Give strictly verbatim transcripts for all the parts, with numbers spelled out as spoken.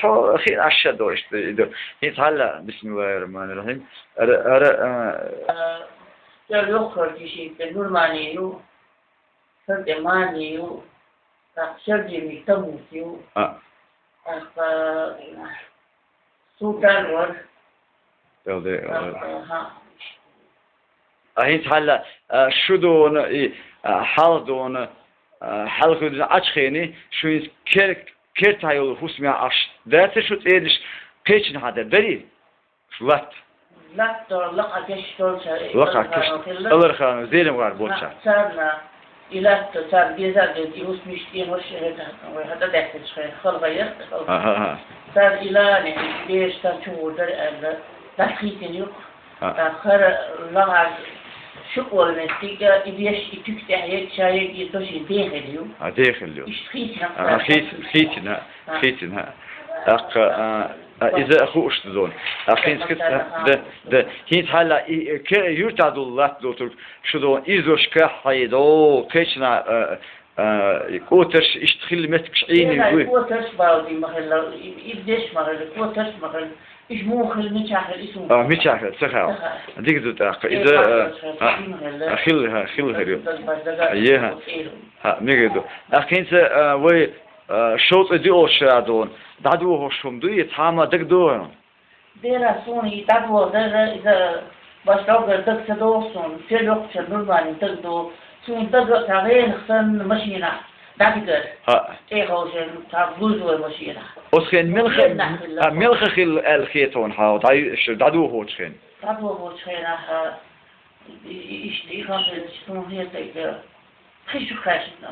Хьо хи аша до иштта иду. ХӀинца хьалла, бисмиллахир рахманир рахим. Ара, ара, а, Э, я лёгкая дешевка, Нурмания ю, Сарде Мания ю, так, Сарде Митамут ю, а, так, э, Султан вар, Элде, так, а, э, ха. А хӀинца хьалла, а, шу дона и, а, хьалха дона, а, хьалха дона ачхени, шу хӀинца кер-, кертахь йолу хӀусамехь Ӏаш дац шу цӀераш кхечанхьа дар, дарий? Шу латта. Латта, лакха кеш долча, Лакха кеш, Аларханов хилла. Аларханов, Зелимгар болча. Ха, царна, и латта, царна беза а беза, и хӀусамаш, и хӀуш, и хӀета, вай хӀета даьхкинчу хенахь, халгӀа яра, халгӀа. Ха, ха, ха. Царна и лани, и беш царна чу гӀур дара аьлла, дӀасхийтина юкъа. А. ТӀаккха хӀара лагӀа шуъ волу меттиг, и веш, и туька тӀехь ерг, ша ерг, и дошин дехилла ю. А, дехилла ю. Иштта хийцина. А, хийцина, хийцина, а, хийцина, а. ТӀаккха, а, а, иза хууш ду дона. А, хӀинца кхин-, а, да, да. ХӀинца хьалла, и, ке-, юьртахь долу латта долу тург, шу дона, изошка хьайдо, кхечанхьа, а, а, и кӀотарш иштта хилла меттигаш Ӏийна вуй? КӀотарш балди ма хилла, и, и деш ма хилла, кӀотарш ма хилла. Иш муха хилла, мичахь хилла, иш муха. А, мичахь хилла, ца хаьа. Ца хаьа. Дика ду тӀаккха. Э, иза, а, а, хилла, а, хилла, а, хилла хир ю. Е, хьа. ХӀа, мегар ду. ТӀаккха хӀинца, а, вай, а, шовзткъе диъолчу шарахь дона, дӀадохуш хӀума дуй, цхьа а ма дагадогӀу? Дера, суна и дӀадоха дара, иза башха дӀогара дага ца догӀу суна, сел йоккхучун Нурманин дага догӀу. Суна дага а цхьа гӀенах санна машинахь дӀадигара. ХӀаъ. ТӀехьа хьовшийна цхьа грузовой машинахь. Оцу хенахь мелха, Хенахь хилла. А, мелха хилла аьлла хета хьуна хьан, дӀа-, ш-, дӀадохучу хенахь? ДӀадохучу хенахь, а, и, и, иштта и ханхьерча суна хетарг, а, пхи шу кхаьчна,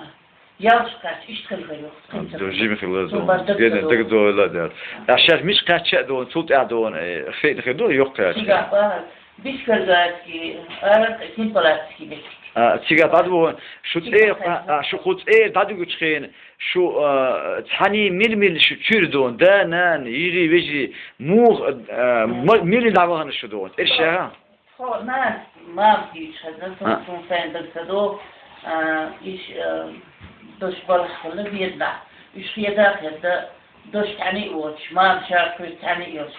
ялх шу кхаьчна, иштта хилла йоху. Ду жима хилла зун. Гена дага дойла дела. А шаьш мича кхаьчча а дона, цул тӀаьхьа дона, э, хиъна хир ду, йоккха кхаьчча? Цигахь бахар, Бишкаргатский, ара Кимпалатский меттиг. А, цигахь дӀадоху, шу цӀе, а, а, шу кху цӀера дӀадуьгучу хенахь, шу, а, цхьаьний мила-мила шу чуьра дона, да, нана, йижарий, вежарий, муха, а, ма-, мила дӀавахана шу дона, тӀерш яха? Тхо нана, мама дийчу хезна, А. Суна сайн дага ца до, а, иш, а, дош балахь хилла веданахь. Уьш хеда а хеда, дош цхьаьний а воцуш, мама ша кхуьйсу цхьаьний а йолуш.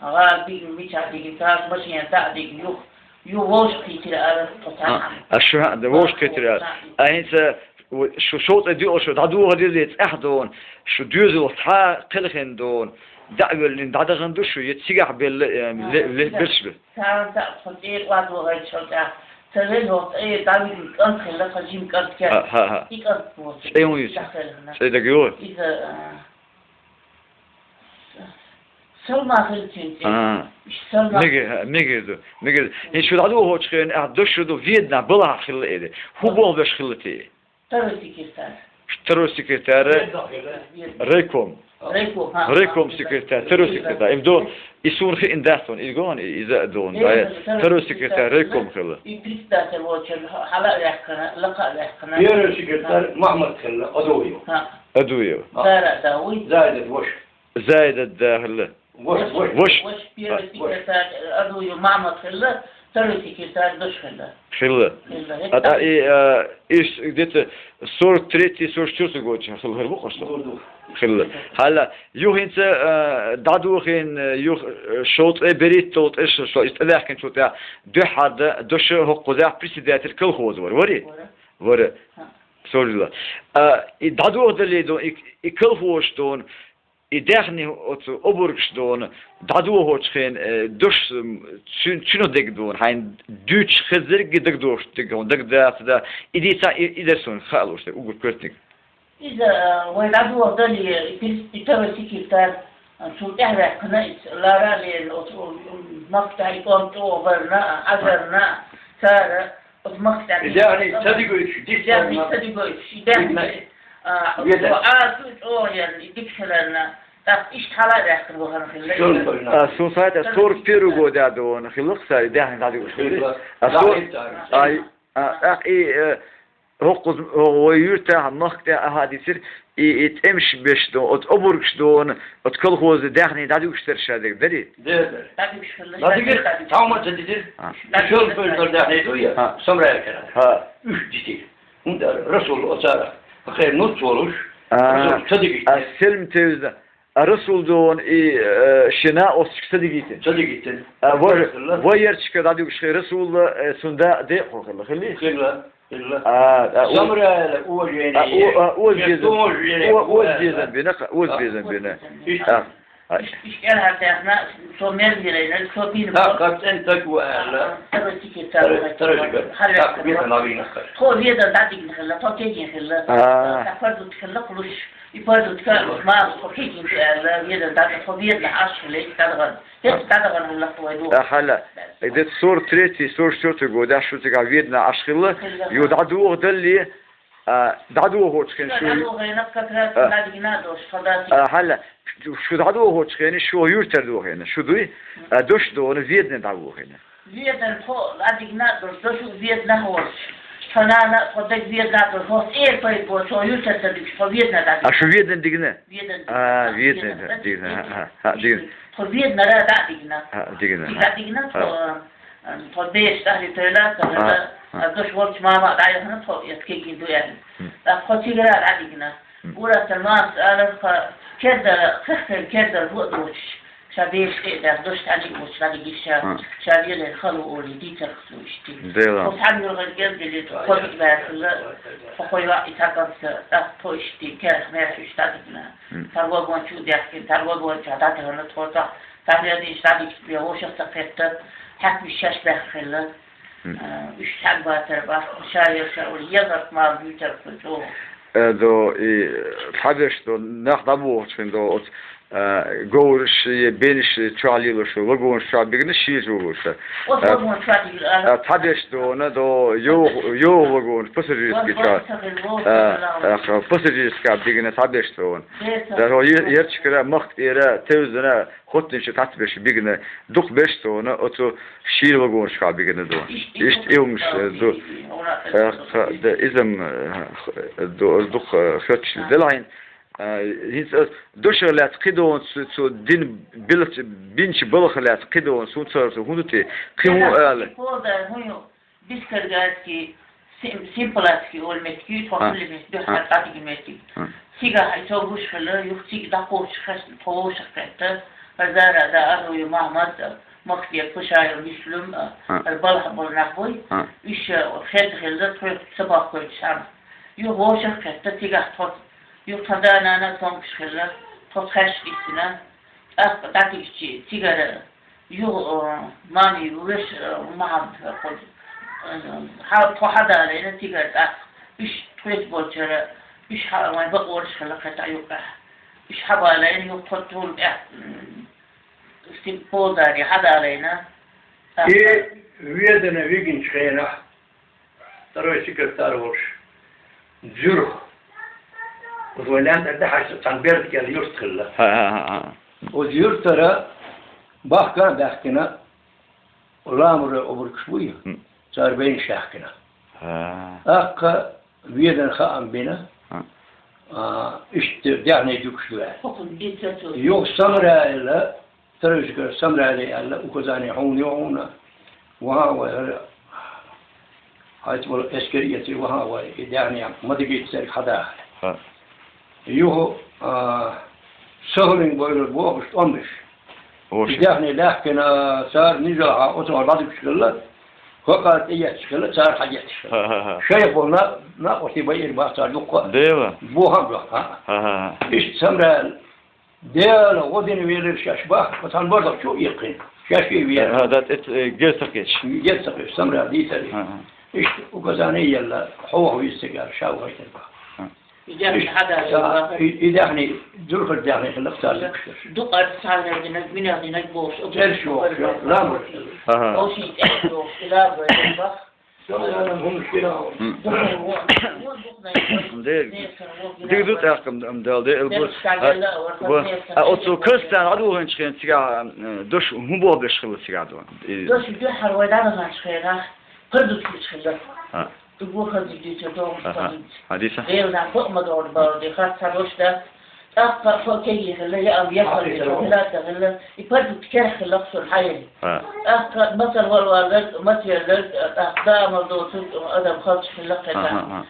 ГӀала дигна, мичахь дигна, цхьа машен тӀе а дигна, юха, юха вовшахкхийтира ара тхо цхьаьна. А, а шу хьан, да, вовшахкхийтира ара. А хӀинца, в-, шу шовзткъе диъолчу шарахь дӀадохур деза, цӀахь дона, шу доьзал цхьа кхелхина дона, дӀа а веллина, дӀадахана ду шу, я цигахь белла, э, А, ле-, ле-, цигахь. Берш бе? Царна тӀаккха тхо цӀера охьадогӀучу хенахь, ца велла хӀокху цӀера дӀавигна кӀант хилла, тхан жима кӀант кеста. ХӀа, хӀа, хӀа. И кӀант боху. ЦӀе хӀун ю? ДӀахилхина. ЦӀе дага ю? Иза, а, Салма хилла цуьнан цӀе. А. Иштта Салма. Мега, мега ду, мега ду. ХӀинца шу дӀадохучу хенахь, ахь дош шу ду веданахь балахь хилла эли. ХӀун боху дош хилла те? Второй секретарь. Второй секретарь. Веданахь хилла. Райком. Райком, ха. Райком секретарь, второй секретарь. Им до, и суна хиъна дац вон, и гон, и иза а дон, Э, да, второй второй секретарь секретарь райком хилла. И председатель волчун хьала а ваьккхина, лакха а ваьккхина. Первый секретарь Махмад хилла, Адуев. Ха. Адуев. Зара да, уй. Зайдат вош. Зайдат да хилла. Вош, вош. Вош. Вош первый А. секретарь, Адуев Махмад хилла, второй секретарь дош хилла. Хилла. Хилла. А, а, и, а, иш где-то сорок третий, сорок четвёртый год хилла, хир бу къаста? Ду, ду. Хилла. Хьала, юха хӀинца, а, дӀадохийна, юха, а, шовзткъе берхӀитталгӀа тӀе шу, шу, иштта тӀеваьккхинчул тӀаьхьа дуьххьара дан дош хӀокхузахь председатель колхоза вара, вари? Вара. Вара. Ха. Сорила. А, и дӀадохадале ду, и, и колхозаш ду, И даьхни оцу обаргаш дона, дӀадохочу хен, э, дош, м, цуьн-, цуьнах дерг дона, хьайна дуьйцуш хезарг дагадош дерг хьуна, дагадацар да, и дийца, и, и дара суна хаалуш дерг, уггар коьртаниг. Иза, э, вай дӀадохадале, и пирс-, и первый секретарь, э, цул тӀаьхьаваьккхина, иза лара а лерина, оцу, м, махкахь и кӀант чӀогӀа барна, а, Ӏазарна, цара, Оцу махкахь И даьхни ца дигойтуш, дика Даьхни ца дигойтуш, и даьхни, Дика. а, Веда. Ӏазу чӀогӀа ярна, и дика хиларна, тӀаккха иштта хьала а ваьккхина вахана хилла. Шуна хилла. А, сон сайта сорок первый года дона хилла, кху сари даьхни дӀадигуш хилла. Хилла. А, сорок, ДӀахӀиттара. ай, а, тӀаккха и, э, хӀокхуза, хӀо-, вай юьртахь, махка тӀехь ахьа дицира, и, и тӀемаш беш дона, оцу обаргаш дона, оцу колхоза даьхни дӀадуьгуш дара ша дерг, дарий? Дера, дера. ДӀадуьгуш хилла, ДӀадигира, дӀадуьгуш. Тхьамма ца дизира. А. ДӀадуьгуш. Шолпа дара даьхни ду я, А. Самрай кара. А. Уьш дитира. ХӀунда аьлча Расул оцара, хӀокхеран нуц волуш, А. Расул ца дигиш. А, селм тевзда. А Расул дона и, э, ший накъосташка ца дигийтина. Ца дигийтина. А, вай, вай ярчка дӀадугаш хилла Расул, э, цун да декъо хилла, хилли? Хилла, хилла. А, а, у-, Самраила уважение. А, у-, а, оз безам, у-, оз безам бина, оз безам бина. Иштта. А, а. Иш-, иш кӀелхьартяхна, со мел вирайна, со бийна. Ха, бар. ХӀарцӀен таг ва аьлла. Тара тики тара. Тара, тара жигар. Хьарвяхка. Ха, бийна набийна хар. Тхо ведан дӀадигна хилла, тхо кегийна хилла. А. Тхо фардут хилла хулуш. И фардут ка, ма, тхо кегийна аьлла, ведан дӀа-, тхо ведан Ӏаш хилла, и тадгӀан. ХӀаьта тадгӀан хилла тхо вай ду. А, хьала. Э, где-то сорок третий, сорок четвёртый года, шу цигахь ведан Ӏаш хилла. Хилла. Ю дӀадугӀу далли, а, дӀадохочу хенахь шу ю-, дӀадохийна, как раз а, дӀадигна дош, хадати. А, хьала, шу дӀадохочу хенахь шу юьртара дохийна, шу дуй, а, дош дона ведане дӀавохийна. Ведане тхо дӀадигна дош, дош веданехь волчу. Тхо нана, тхо даг веданехь долуш, хӀокху цӀера пайда бо, цо юьртара ца дуьгуш, тхо ведане дӀадигна. А, шу ведане дигна? Ведане дигна. А, ведане дигна, ха, ха, дигна. Тхо веданара дӀа а дигна. А, дигна, ха. ДӀадигна тхо, а, Тхо беш тӀаьхье тойла, ца хилла, а, дош волчу мама дӀаяхана тхо, я кегий ду аьлла. ТӀаккха тхо цигара дӀадигна. Ура, сан мамас ала, тхо кердара, хих-, кердара хӀу а доцуш, ша беш тӀе а даьхна, дош тӀаьхье а воцуш, дӀадигира ша, ша велар хало олий, дийцарх цо иштта. Дела. Тхо цхьана юргӀара герга летта, тхо дика баьхкина, тхо хой ваъ и цхьа кӀанца, тӀаккха тхо иштта, керх-мерх уьш дӀадигна. Цхьа вагон чу а даьхкина, цхьа вагон чохь дӀатахана тхо, цхьа Цхьаъ дийша дӀадигча бен вовшах ца кхетта, хьаькамаш шаьш баьхна хилла. А, уьш цхьаьна бацара бах, ша яра ша вара, езарх мала дуьйцура цо чӀогӀа. Э, до, и, цхьаберш до, нах дӀабохучу хин до, оцу, а, говраш, е бенаш чохь лелош, вагонаш чохь бигна шийла чугуш. Оцу вагон чохь дигира ала. А, цхьаберш до, на до, йо-, йо вагонаш, пассажирский чохь. А, а, пассажирский бигна цхьаберш до. Да, хьо е-, ерчкара, махка тӀера, тевзана, хӀоттинчу тӀаьцберш бигна, дукха берш цунна, оцу шийла вагонашкахь бигна ду. Иштта и хӀумаш ду. Э, ха, да, иза, м, э, ду, дукха, э, хӀотташ делахьийна. Э, хӀинца ас дошах лаьцна кхидолу цу, цу дин билац-, бинчу балхах лаьцна кхидолу, суна ца хӀун ду те? Кхин хӀун ала? Бискаргайский, сим-, симпалатский олу меттиг, тхо хилла меттиг, дуьххьара дӀадигина меттиг. Цигахь и цо гуш хилла, юха цига дӀакхочуш хезна, тхо вовшах кхетта, хӀара Зара да, Арруй Махьмад, Махтиев Пашаев Муслим, хӀара балхахь болу нах буй, уьш, э, хедда хилла, тхоьга ца баккхуьйтуш цхьаьна. Юха вовшах кхетта, цигахь тхо, юха тхан да-нана цомгуш хилла, тхо цхьаьш гиссина, тӀаккха дӀадигчи, цигара, Юха, а, мами, веш, а, Махьмад, а, кху-, а, хьа-, тхо хьадалийна цигара тӀаккха. Уьш тхоьца болчара, уьш хьа-, вайн бакъонаш хилла кхетта юккъехь. Уьш хьабалийна, юха тхо тхуна тӀехь, м, стим полдари хьадалийна. И ведана вигинчу хенахь, Второй секретарь волуш, Дзуьрх. Оцу вайн лаьнта тӀе хьаьжча, цхьана Берда кӀел юрт хилла. ХӀа-хӀа-хӀа. Оцу юьртара бахка а баьхкина, ламурой обургаш буй, цара бейнаш яьхкина. ТӀаккха ведана хаам бина, а, иштта даьхни дуьгуш ду аьлла. Юха Самраила Товарищ, говорит, Самраила аьлла, указание хьуна ю хьуна, ваха вай, хӀара, хьайца болу эскариятий ваха вай, и даьхни ма дигийта цаьрга хьадахара. Юха, а, Сахалин бойлар бохуш тӀом беш. И даьхни лаьхкина, цара нижахьа оцу гӀор дӀадуьгуш хилла, хӀокхара тӀеетташ хилла, цара хьагетташ хилла. Шайх болу на-, накъостий байира бах цара дуккха а. Дела. Бохам боху, а? Иштта Самраила Дела гӀо дина велира шаьш бах, цхьана бардах чу а иккхина. Шаьш а веара. ХӀа, да, тӀе, э, герз ца кхеташ. Герз ца кхеташ, Самраила дийцарий. Иштта указание елла, хьо ваха веза цигара, ша вахийтина бах. Иштта, и, и даьхни, Дзурхара даьхни хилла цара дукхаш. Дукъа цхьана динарг, мина динарг бохуш, цӀерш вохуш, ламурш. Овшин цӀерш вохуш, и ламурш бах. Дера. Дика ду тӀаккха, м, м, Дала де, эл бу-, а, бу-, а, оцу Костана дӀадохийначу хенахь цигахь, м, дош хӀун боху беш хилла цигахь ду? И дош дуьххьара вай дӀадаханчу хенахь, хӀара дутуьйтуш хилла. Ду боху хӀара дутуьйтуш, догӀуш хӀара дутуьйтуш. Хьадиса? Делан бакъ ма догӀу бала де, хатта цхьа дош дац. ТӀаккха со кегий хилла, я ам яххал вича, хилла ца хилла, и пардут керх хилла, кху суна хьайна. ТӀаккха мацалла валлалц, мацвеллалц, тӀаккха даамал доцург адам халча хилла кхетта.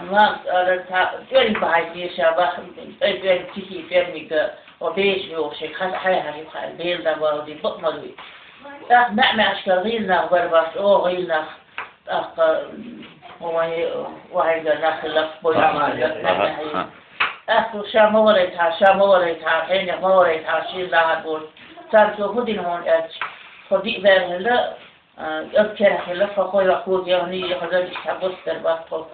Мамас алар, цхьа тӀоьрмиг бахьайта еша бах, тӀе тӀоьрмиг, кисий тӀоьрмиг, О бежа йогӀу шег хьа-, хьай-хьай юха аьлла, Дела дан бала ди бакъ ма дуй. ТӀаккха маьӀ-маьӀашкара гӀийла нах бар бац, о гӀийла нах. ТӀаккха, м, вай, вай гар нах хилла, бой нах хилла, маьӀ-маьӀ хилла. ТӀаккха ша ма валайтахьа, ша ма валайтахьа, хьенех ма валайтахьа, шийла дӀахьа бош. Царна цо хӀун дина хьуна аьлча, тхо диъ баьр хилла, А, ас керахь хилла, хьо хой ваха хургъяхний, хьо зан иштта хьа босс дар баккхо.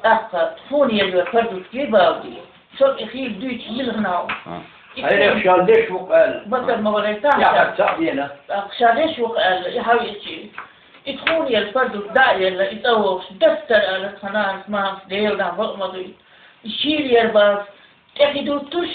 ТӀаккха тхуна елла йола продукт бала ди. Со и хила дуьйцу йилгӀанал. А. И Хайрах тхуна шал деш ву аьлла. Батар ма валай, тахьа. Я, ца дена. ТӀаккха ша деш ву аьлла, и хьавичи. И тхуна елла продукт дӀа а елла, и цӀа вогӀуш, дастар аьлла, тхананас, махамас, Дела дан бакъ ма дуй. И шийла яр бац, ТӀехи дуттуш,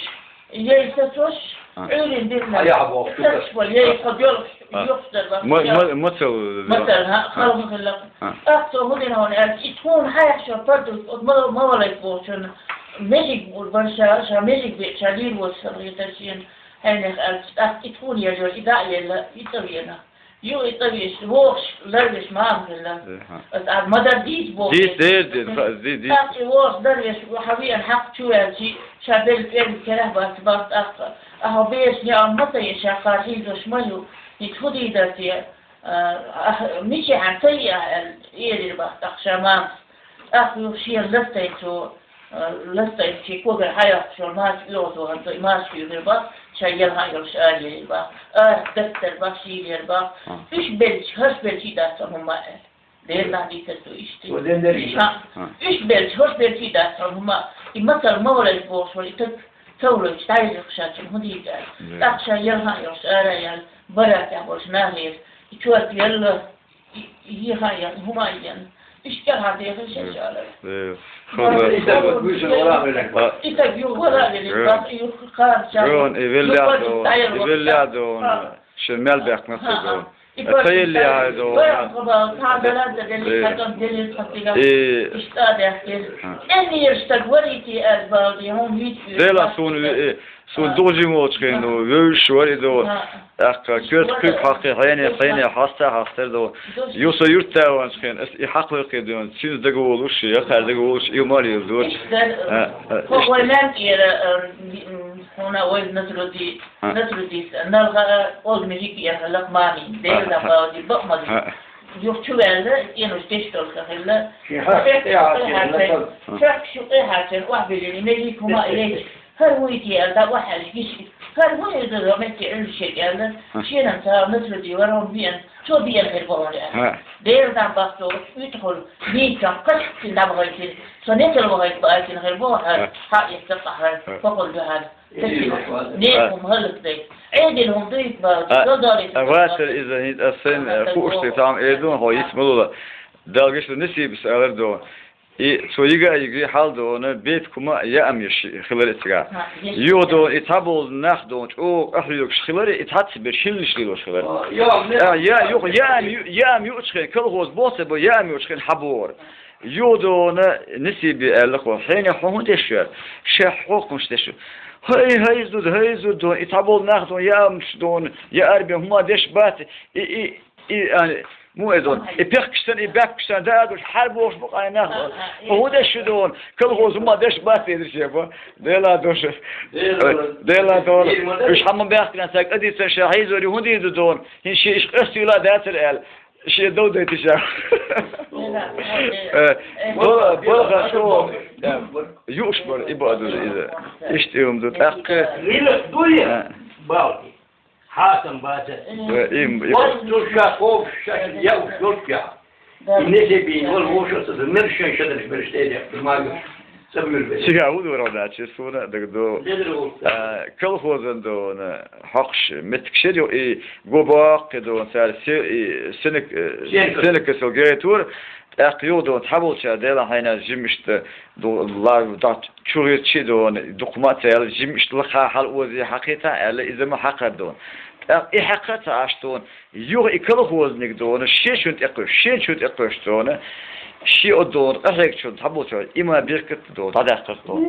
яй сацош, А. Ӏуьйрин дирна. А, я, боху, Сацош вал, яй хьо белхаш, А. Юхаш дар бахаш, Ма, я. Ма, мацал, Мацал, хьа, А. Халха хилла. А. ТӀаккха цо хӀун дина хьуна аьлча, и тхуна хьайх шо пардус, от ма, ма валайт бохучун, межиг бур бар ша, ша межиг бе, ша лийр вош сабгӀи ташин, хьайнех аьлча, тӀаккха и тхуна яжор, и дӀа а елла, и цӀа вена. Ю, и цӀа веш, вохуш, ларвеш ма ам хилла. Э, хьа. Аса ад ма дар дийца боху. Дийца, дер, дер, ха, ди-, ди. ТӀаккха и вохуш, дарвеш, хьавиан хьакъ чу ваьлчи, ша белла пӀелг керах бац, бац тӀаккха. Ахьа беш, я ам ма ца еш, ша хар хьийзош ма ю. И чу дийдар те, а, ах, мичи хьан ца и а, эл, элир бац тӀаккха ша мамас. ТӀаккха ю шен ластайчу, Ластайчи когара хьаяккхаш йолу маша оьгӀаз вахана, цо и маша хьуьйхира бах, шайн елхьа а йолуш ара елира бах, ара даттара бах, шийла яра бах. Уьш белча, хӀорш белчий дац хӀума аьлла. Дера нах дийцар цо иштта. Цо ден дерриг. Иша, уьш белча, хӀорш белчий дац хӀума. И мацалла ма валайта бохуш вара, и таг ца валайта, дӀайжарх ша чу хӀун дийца аьлла. ТӀаккха шайн елхьа а йолуш ара яьлла, баратехь болуш нахера, и чорта елла, И, и, хьан ян, хӀума ян. Иштта хьан дехар шайн чӀалара. Э, Хоза. Итаг юха вала велик, Э. Итаг юха вала велик, Э. Бах, юха кхара чӀалара. Гон, и веллядо, Юха и веллядо, Ха. Шен мел бехк ма Ха, ца ха. гон. И Э, барт цаелли тайла. Айдо. Барт хаба, кхара далар да дели, Э. Хатам дели, хатига. Э. Иштта дехкер. Ха. Эн ерш таг варити аз балди, хьун вит. Дела сун, э, Суна дугӀужин волчу хенахь, вевзаш вара и догӀу. ТӀаккха коьрта куьг хьакхий, хьене, хьене, хьаста, хьастар догӀу. Ю со юьртда ванчу хенахь, ас и хьакхлакхе доьна, цуьнца дага волуш, я кхара дага волуш, и мали йилла доцу. Иштта дара, хӀокху вай мел тӀера, м, м, хьуна вай Насруди-, Насрудис, нарха, олдаме жиги яхаллах мамин, Дела дан бауди, бакъ ма ду. Юха чу ваьлла, цӀенош деш долуш хилла. Шен хьаьрча тӀе а хьаьрча, Хьаьрча, Хьаьрча, шу тӀе хьаьрча, охьабиллина, мел жиги хӀума а еш. ХӀара вуй те аьлла, дӀа охьаьлча гиш. ХӀара вуй иза, метте Ӏуьллуш шег аьлла. Шена ца Насруди вара хьуна биъна, цо биъна хир бохуна аьлла. Дера дан бахто, уьтахула, мийчам, кхачкхин дӀабахайтина, со нетал вахайта баайтина хир боху хӀара, хьаэца къахьара, фохула дуьхьал. Тешина. Некъа хӀума хӀаллакдай. Ӏедина хӀума дуйта баху, дозаллица. Вацар иза хӀинца ас сайн хууш тӀе там эр ду, хьо йиц ма лула. Дала гиша нисибас алар ду. И цо йига а йигий хьал дона, бетиг хӀума а яам еш хилар и цигахь. Юха дона, и цхьаболу нах дона, чӀогӀа къахьоьгуш хилар, и цхьацца берш хӀиллаш лелош хилар. А, я, юха яам ю-, яам юучу хен, колхоз боху ца бо, яам юучу хен хьабогӀар. Юха дона, нисибе аьлла хьо, хьенех хьо хӀун деш вара? Шех хьо хӀун деш вара? ХӀай, хӀай зуда, хӀай зуда дона, и цхьаболу нах дона, яамаш дона, я арбен хӀума деш бац, и, и, И, а, муэзон, и пехкаш сан, и баьпкаш сан, да а душ, хьар бохуш бу къайнах. Хьо хӀун деш шу дон? Колхоз хӀума деш бац, дедир шеба. Дела дош. Дела дон. Уьш хьамма баьхкина, сан кӀадийцар ша хьийзори хӀун дийр ду дон? ХӀин ши иш къоьстийла дацар аьлла. Шен дов дайти ша. Э, бо-, болха шо. Юуш бар, и бо ду иза. Иштта юм ду. ТӀаккха. Рилах дуй? Балки. Хьасам баца. Э, им, им. Вац цу ша ховш, ша шин яуш йолччехь. И несебийна вала вовшах ца ца, мершен шадарш берш тӀедех, ма юш. Ца буьр бе. Цига хӀун дора ваьлча, суна дагадо. Дедир вовш. А, колхозан дона, хьокхуш, меттигаш ю, и го баккхи дона, цара се-, и сенек-, э, Сенекас. Сенекасал гайтора, тӀаккха юха дона, цхьаболчара дела хьайна жимишта, ду-, ла-, дац. Чу гӀирчи дона, дукха ма ца яьлла, жимачу лакха хьал озе хьакхетахь аьлла, иза ма хьакхар дона. ТӀаккха и хьакха ца Ӏаш дона, юха и колхозниг дона, шен чун тӀекхуьш, шен чун тӀекхуьш дона, шен о дона, къахьегачун цхьаболчара, има бехкат дона, дӀадаьккхарх дона.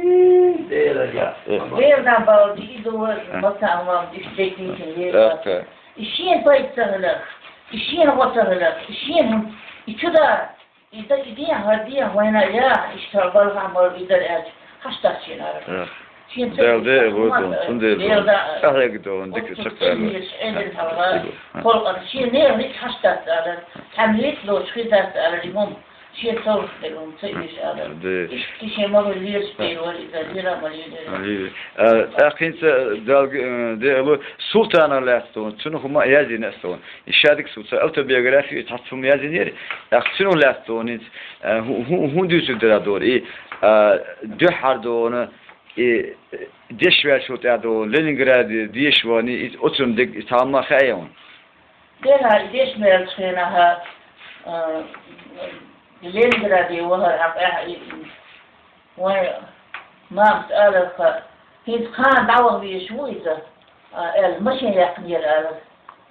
Дера я. Э. Дера дан бала диъ дора, А. Бакан вам диш декинчун вера. И шен пайда ца хилар, и шен гӀо ца хилар, и шен хӀун, и чу дара. Иза и ден, хӀара ден вайна я, иштта балха мар видар аьлча, хьашташ шен ара. Э. Шен Дала декъа дойла, цундела Дала декъа дойла, дика чакхваьлла. Шен декъа дойла. Халкъана шен нервнича хьаштац алар, цхьа мийтта лоч хир дац алар, и хӀума шен совгӀат дерг хӀума ца оьшу алар. Иштта шен ма валлераш дервар иза, лира ма лира. Лира. А, тӀаккха хӀинца Дала, э, декъа дойла, Султана лаьцна, цунах хӀума язйина ас тхона. И шадик Султан автобиография, цхьацца хӀума язйинера. ТӀаккха цунах лаьцна хӀинца, э, хӀу-, хӀу-, хӀун дуьйцур дара дора? И, э, дуьххьара дона, и, э, дешваьлчул тӀаьхьа дона, Ленинграде деша вахана, и оцунна дерг, и цхьа хӀума хаьий хьуна? Дера, и дешваьлча хенахь, а, Ленинграде вахара хьакъехь, и, и, вайн мамас аларх, хӀинца кхана дӀаваха везаш ву иза, а, аьлла, машен яьккхинера алар.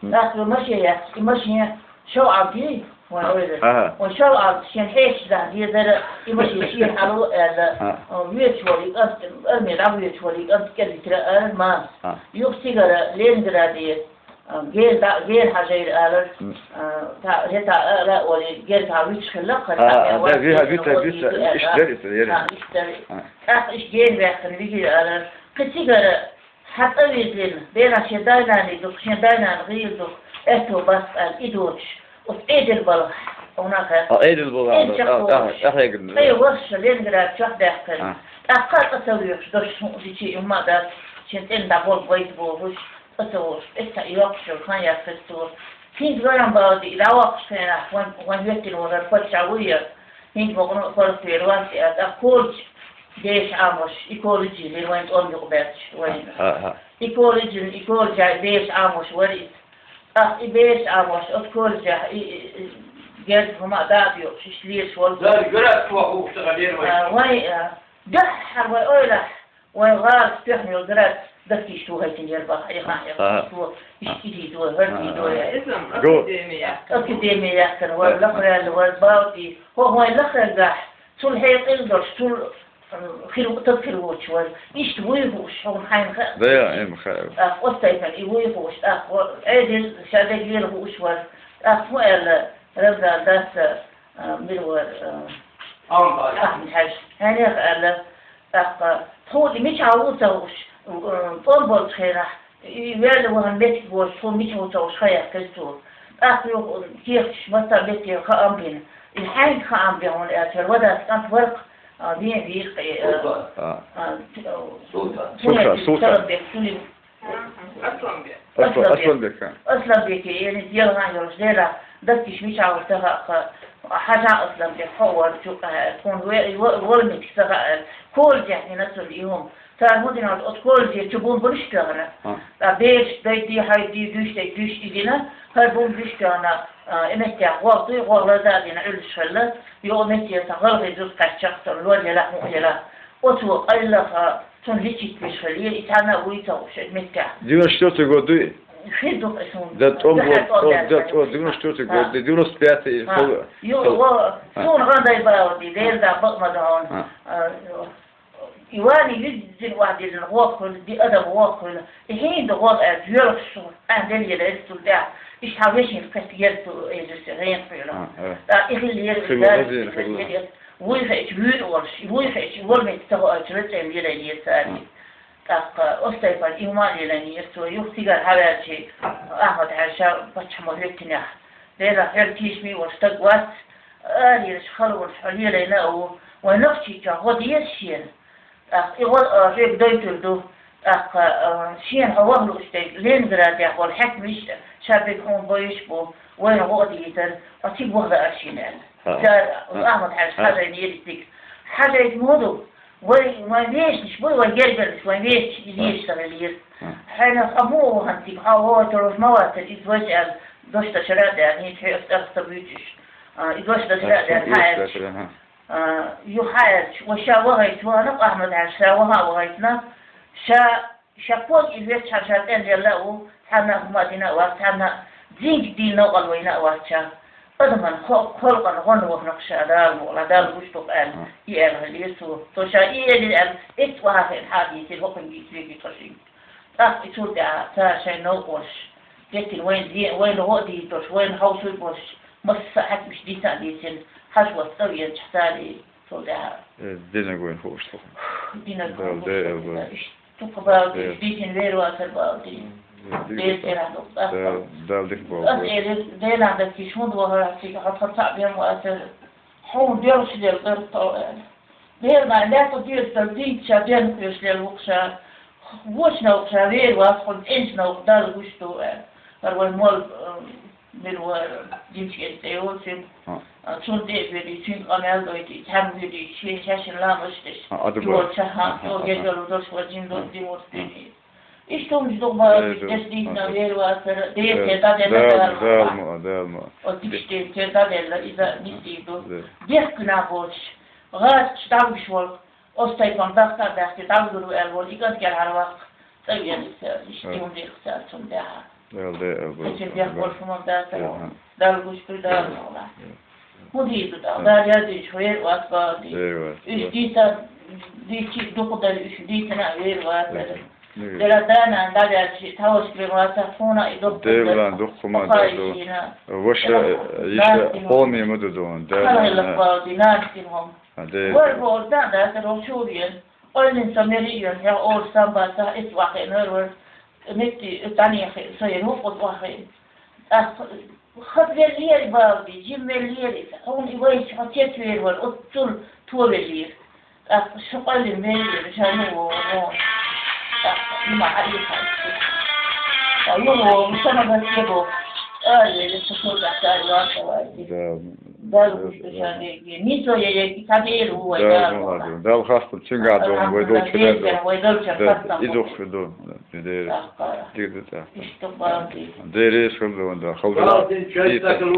ТӀаккха машен яьккхича, и машен шовӀалт дий, вайн ойла. Ага. Вайн шовӀалт шен хьешашдахь дезара, и машен шен хьалу аьлла, а, воьдуш волу и кӀант, арме дӀавоьдуш волу и кӀант кӀелвитира алар мамас. А. Юха цигара Ленинграде, а, гер да-, гер хьажийра алар, а, та, хӀета а, ала а олий, гер дӀа вуьтуш хилла, кхара а, а, да, виха, вита, вита, иштта дара иза, яра. А, иштта дара. А. ТӀаккха иштта гер ваьккхина вигира алар. Кхин цигара хьа цӀа везина, бера шен дай-наний дукха, шен дай-нана гӀийла дукха, аьтто бац аьлла, и доцуш, оцу Ӏедал балхахь, хьуна хаьа. А, Ӏедал балхахь, Ӏедал чохь а, а, дохуш. А, хьегна. Ткъе ворхӀ шо Ленинград чохь даьккхина. А. ТӀаккха цӀа ца воьхуш, дош хӀун дичи, хӀумма а дац, шен цӀена дӀаболу вайта бохуш, цӀа ца воьхуш, тӀе ца йоккхуш йолу хан яьккхира цо. ХӀинца Гарамбалди дӀавоккхуш хенахь, вайн, вайн хӀоьттина вахара паччахь ву яра. ХӀинца бакъ паргӀатвер вац и, а, тӀаккха колледж деша Ӏамош, и колледж йилира вайн тӀом юкъа баьрча вайна. Ага. И колледжин, и колледжа деша Ӏамош вара иза. ТӀаккха и деша Ӏамош, оцу колледжехь и, и, и герз хӀума а даа доькъуш, иштта лелаш волу. Дали гара цо хӀух ца хилера вай. А, вай, а, дуьххьара вай ойлахь, вайн гӀалас тоьхна йолу гара датта иштта ву хӀайтина яра баха, и хан, и хан, ага, иштта ву, иштта, ага, и дийзо, хӀара дийзо, ага, я. Иза ага, академи яхкана. Академи яхкана, вара, ага, лахваьлла, вара балти. ХӀо вайн лахаргахь, цул хьекъал долуш, цул Хир ву, таг хир воцуш вара. Иштта вуй хууш, хьуна хьайна хаьа. Да, я, эм хаьа. ТӀаккха оцу тайпана и вуй хууш, тӀаккха Ӏедал ша дегӀ лела хууш вара. ТӀаккха хӀун аьлла, Рамзан дас, а, мила вара, а, Ахьмад-Хьаьжа. Ахьмад-Хьаьжа. Хьенех аьлла, тӀаккха тхуна и мичахь ву ца хууш, а, тӀом болчу хенахь, и ваьлла вахана меттиг боцуш, тхуна мичахь ву ца хууш, хан яьккхира цо. ТӀаккха юха кехаташ массо а меттигера хаам бина. И хьаьнга хаам бина хьуна аьлча, вадас кӀант вара-кх, а, вен вийра-кх, э, Султан. А. А, Султан. Султан, Султан. Саламбек, Сулим. Асланбек. Аслан-, Асланбек. Асланбек, а. Асланбеке, элиз ялгӀан йолуш, дера, даттиш мичахь вара ца хаьа-кх, хьажа Асланбек, хьо вара чу, а, тхуна ве-, ве-, вала меттиг ца хаьа, колледжехь дина цунна и хӀума. Цара хӀун дина, оцу колледже чу бомбанаш тоьхна. А. Ткъа бераш дайди, хьайди, дуьйш дайди, дуьйш и дина, хӀара бомбанаш тоьхна, а, и меттехь гӀогӀ дуй, гӀогӀ лаза а дина, Ӏуьллуш хилла, юха метте сан гӀалгӀай зуда кхаьчча-кх цунна, лор елахь, хӀун елахь. Оцо къайлаха цунна лечить беш хилла, и цхьанна а вуй ца хууш, и меттехь. Девяносто четвёртый год дуй? Хир ду-кх и суна. Да, тӀом бо-, тӀом, да, тӀом, девяносто четвёртый год, а, да, девяносто пятый, а, хол-, юха, хол-, а, суна гӀан дай бала ди, дера да бакъ ма ду хьуна. А. А, И вани юьззина охьадиллина гӀогӀ хуьлу, ди адам гӀогӀ хуьлу. И хӀинда гӀогӀ аьлча, йоьлхуш шу, къаьхьа деллера аьлла цул тӀаьхьа. Иштта хьан вешин кхетта герга ду эзар ше гӀенах хуьлу. А, а. ТӀаккха и хилла ера, хилла, вазина хилла. Вуй хиъча, вуьйр а волуш, и вуй хиъча, и вала метта ца хоуьйтуш, вецӀен лелайнера цара. А. ТӀаккха оцу тайпана и хӀума а лелайнера цо, юха цигара хьаваьлча, Ахьмад-Хьаьжа паччахьо хӀоьттинехь. Дела, хьоьга тийшаме а волуш стаг вац, алийраш, халонаш хьо лелайна а ву, вайн Нохчийчохь гӀо деза шена. ТӀаккха и гӀо, а, хьоьга дойтур ду. ТӀаккха, а, шена хьо ваха лууш дерг Ленинградехь болу хьаькамаш ша берг хьуна бойуш бу, вайна гӀо а дийзар, ткъа цига ваха лаара шена аьлла. ХӀаъ. Цара, хӀаъ, Ахьмад-Хьаьжа, хӀаъ, хьажайнера цига. Хьажайта ма ду, вай, вайн вешнаш буй, вайн гергарнаш, вайн вешнаш, и, хӀаъ, вешаш ца хилийра. ХӀаъ. Хьайна хьо муха вахана цига, хьо вогӀур вац аьлла, иза важа аьлла, дош дашара а даьлла, хӀинца хьоьга цӀарах ца буьйцуш. А, и дош дашара а даьлла, хьа аьлча. А, юха хьа аьлча, ва ша вахайта вахана, Ахьмад-Хьаьжа ша ваха а вахийтина, ша, ша ког и вецхьа ша тӀе лелла а ву, цхьанна а хӀума а дина а вац, цхьанна а зинга дийна новкъа вайна а вац ша. Адаман хо-, халкъан гӀо вахана-кх ша, Дала мукъ лахь, Дала гуш ду-кх аьлла, и аьлла хилийра цо. Цо ша и элира аьлла, эццахь хиъна хьа а дийцира, хӀокхуьнга дийцира векий тхо шинга. ТӀаккха и цул тӀаьхьа цара шайн новкъа волуш, геттина вайна де-, вайна гӀо а дийр долуш, вайна хьовсур болуш, масса а хьаькамаш дийца а дийцина, хьажа вац цӀа веанчохь цара и Сол дяхьа. Э, динагойн хууш тухум. Динагойн Дал хууш дэ тухум. Дукха балди, Э. дихин вер васар балди. Э, Бер дигута. Дера дукха. Дал, дал дих балди. Ас эли дена да ки шунд вахар ки хат хат са бем васар. Хун дёрш лел дэр то. Бер ма да то дёрш дал дин ча бен куш лел вукша. Вуч на вукша вер вас хун энч на вук дал гуш то. Ар вай мол, э, Мир ва димшкӀел тӀе йолчун, А. а, цун тӀе а вери, цуьнга къамел дойти, тхьам вери, шен шашин ламаш деш. А, ада ба. Йолча, ха, Аха, йо, аха. Гежгало дош ва жин дош А. димуртини. Иштта хӀумаш ду ма, Э, ду. деш дийхна Э. вер вацара, Э, дерте дадена дал, дал, дал ма, дал ма. О, диш дерте дадела, иза А. нисти ду. Э. Дехкна боч, гӀач, дагуш вол, Оз тайпан дахта дахти, дагур вел вол, игат гер гьарвах, цавьян иса, ишти Э. хӀумдихса, цун дяха. Эл де, эл де. Качир дяхболшуман датаро. Аха. Дал гуш туй дал Э. мола. Э. Худиду дал, Э. дал ядиш, хуер ват балди. Э, ват. Иш Э. дита, дичи духудар, иш дитана вер ват. Э. Э. Дела дана, дал ядиш, таваш кре ват, хуна и духудар. Девлан духума Ахай даду. Ишина. Ваша, Э, иша, датин хоми мудудун, да, Халайлак да. балди, нартин хом. А, де. Вар вор да, датаро шуриен. Ойлин са мериен, я ор самба са эс вахе, нор вар. Метти, танихе, са ер хукут вахе. Ах, хат вер лиер балди, жим вер лиер, хун и вайш хатет вер вар, оцул то вер лиер. Ах, шукалин вер лиер, шану во, во. Ах, има али хатет. Аю во, сама гасебо. Али, сукут ахтар вахе вайди. Да. Дал гушту шадеги. Нисо я, я, кабер у, вай Да, дал. ну, ладно. Дал хасту, чинга дон, вай дол чура дон. Вай дол чура Да, хасту. Изох шу дон. Да, де. Тахкара. Дигде тахкара. Ишту балди. Дере шул дон, да. Халдра. Балди, чай Дита. стакан